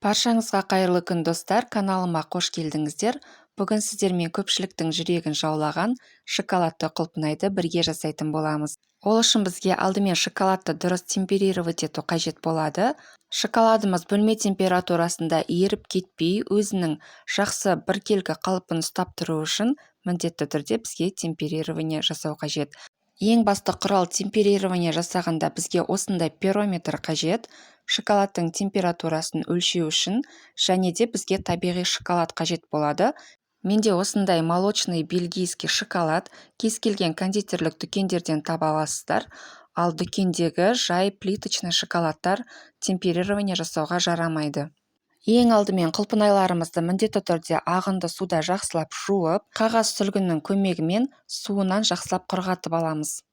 Баршаңызға қайырлы күн, достар! Каналыма қош келдіңіздер. Бүгін сіздермен көпшіліктің жүрегін жаулаған шоколадты құлпынайды бірге жасайтын боламыз. Ол үшін бізге алдымен шоколадты дұрыс темперировать ету қажет болады. Шоколадымыз бөлме температурасында еріп кетпей, өзінің жақсы біркелкі қалпын ұстап тұру үшін міндетті түрде бізге темперирование жасау қажет. Ең басты құрал темперирование жасағанда бізге осындай пирометр қажет, шоколадтың температурасын өлшеу үшін, және де бізге табиғи шоколад қажет болады. Менде осындай молочный бельгийский шоколад, кез келген кондитерлік дүкендерден таба аласыздар. Ал дүкендегі жай плиточный шоколадтар темперирование жасауға жарамайды. Ең алдымен құлпынайларымызды міндетті түрде ағынды суда жақсылап жуып, қағаз сүлгінің көмегімен суынан жақсылап құрғатып аламыз.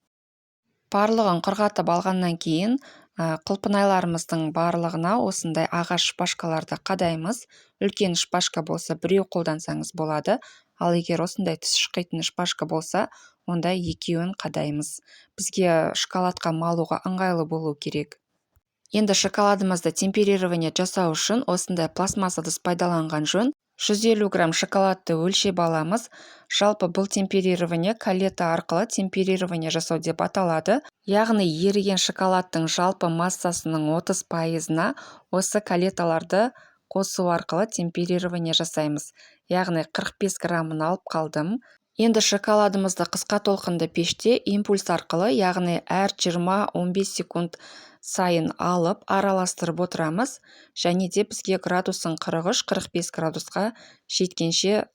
Барлығын құрғатып алғаннан кейін құлпынайларымыздың барлығына осындай ағаш шпажкаларды қадаймыз. Үлкен шпажка болса, біреу қолдансаңыз болады, ал егер осындай тіс шұқитын шпажка болса, онда екеуін қадаймыз. Бізге шоколадқа малуға ыңғайлы болу керек. Енді шоколадымызды темперирование жасау үшін осындай пластмасс ыдыс пайдаланған жөн. 150 грамм шоколадты өлшеп аламыз. Жалпы бұл темперирование калета арқылы темперирование жасау деп аталады. Яғни еріген шоколадтың жалпы массасының 30%-ына осы калеталарды қосу арқылы темперирование жасаймыз. Яғни 45 граммын алып қалдым. Енді шоколадымызды қысқа толқынды пеште импульс арқылы, яғни әр 20-15 секунд сайын алып араластырып отырамыз, және де бізге градусын 43-45 градусқа жеткенше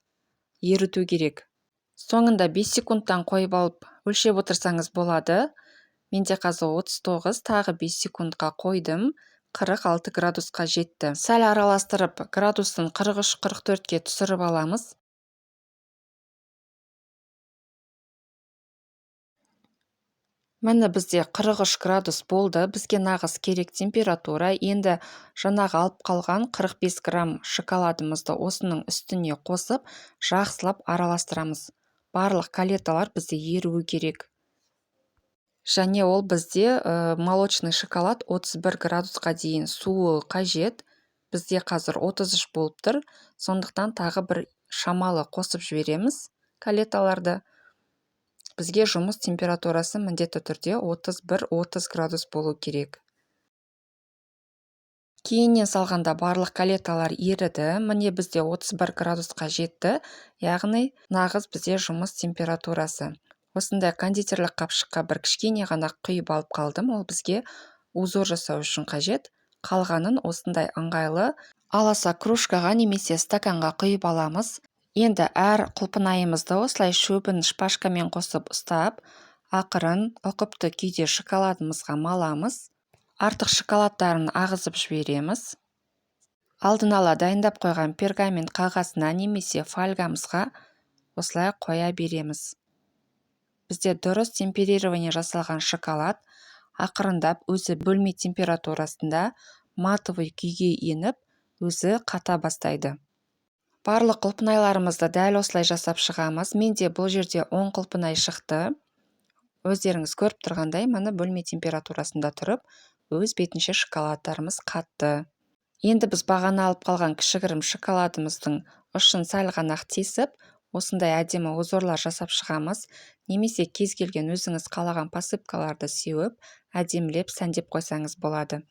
еріту керек. Соңында 5 секундтан қойып алып өлшеп отырсаңыз болады. Менде қазір 39, тағы 5 секундқа қойдым, 46 градусқа жетті. Сәл араластырып, градусын 43-44-ке түсіріп аламыз. Міне, бізде 43 градус болды, бізге нағыз керек температура. Енді жаңағы алып қалған 45 грамм шоколадымызды осының үстіне қосып, жақсылап араластырамыз. Барлық калеталар бізде еруі керек. Және ол бізде молочный шоколад 31 градусқа дейін суы қажет. Бізде қазір 33 болып тұр, сондықтан тағы бір шамалы қосып жібереміз калеталарды. Бізге жұмыс температурасы міндетті түрде 31-30 градус болу керек. Кейіннен салғанда барлық калеталар еріді. Міне, бізде 31 градусқа жетті, яғни нағыз бізде жұмыс температурасы. Осындай кондитерлік қапшыққа бір кішкене ғана құйып алып қалдым, ол бізге узор жасау үшін қажет. Қалғанын осындай ыңғайлы аласа кружкаға немесе стаканға құйып аламыз. Енді әр құлпынайымызды осылай шөбін шпажкамен қосып ұстап, ақырын ұқыпты күйде шоколадымызға маламыз. Артық шоколадтарын ағызып жібереміз. Алдын ала дайындап қойған пергамент қағазына немесе фольгамызға осылай қоя береміз. Бізде дұрыс темперирование жасалған шоколад ақырындап өзі бөлме температурасында матовый күйге еніп, өзі қата бастайды. Барлық құлпынайларымызды дәл осылай жасап шығамыз. Менде бұл жерде 10 құлпынай шықты. Өздеріңіз көріп тұрғандай, міне, бөлме температурасында тұрып, өз бетінше шоколадтарымыз қатты. Енді біз бағана алып қалған кішігірім шоколадымыздың ұшын сәл ғана тесіп, осындай әдемі узорлар жасап шығамыз. Немесе кез келген өзіңіз қалаған посыпкаларды сеуіп, әдемілеп сәндеп қойсаңыз болады.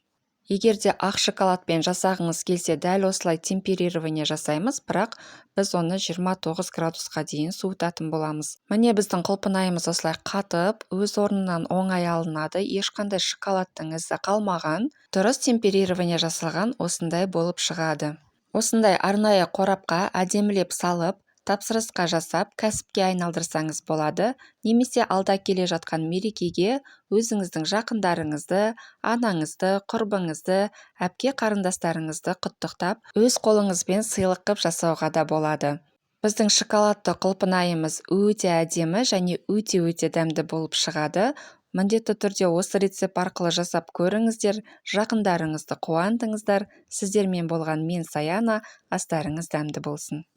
Егер де ақ шоколадпен жасағыңыз келсе, дәл осылай темперирование жасаймыз, бірақ біз оны 29 градусқа дейін суытатын боламыз. Міне, біздің құлпынайымыз осылай қатып, өз орнынан оңай алынады, ешқандай шоколадтың ізі қалмаған. Дұрыс темперирование жасалған осындай болып шығады. Осындай арнайы қорапқа әдемілеп салып, тапсырысқа жасап, кәсіпке айналдырсаңыз болады, немесе алда келе жатқан мерекеге өзіңіздің жақындарыңызды, анаңызды, құрбыңызды, әпке қарындастарыңызды құттықтап, өз қолыңызбен сыйлық қып жасауға да болады. Біздің шоколадты құлпынайымыз өте әдемі және өте-өте дәмді болып шығады. Міндетті түрде осы рецепт арқылы жасап көріңіздер, жақындарыңызды қуантыңыздар. Сіздермен болған мен, Саяна, астарыңыз дәмді болсын.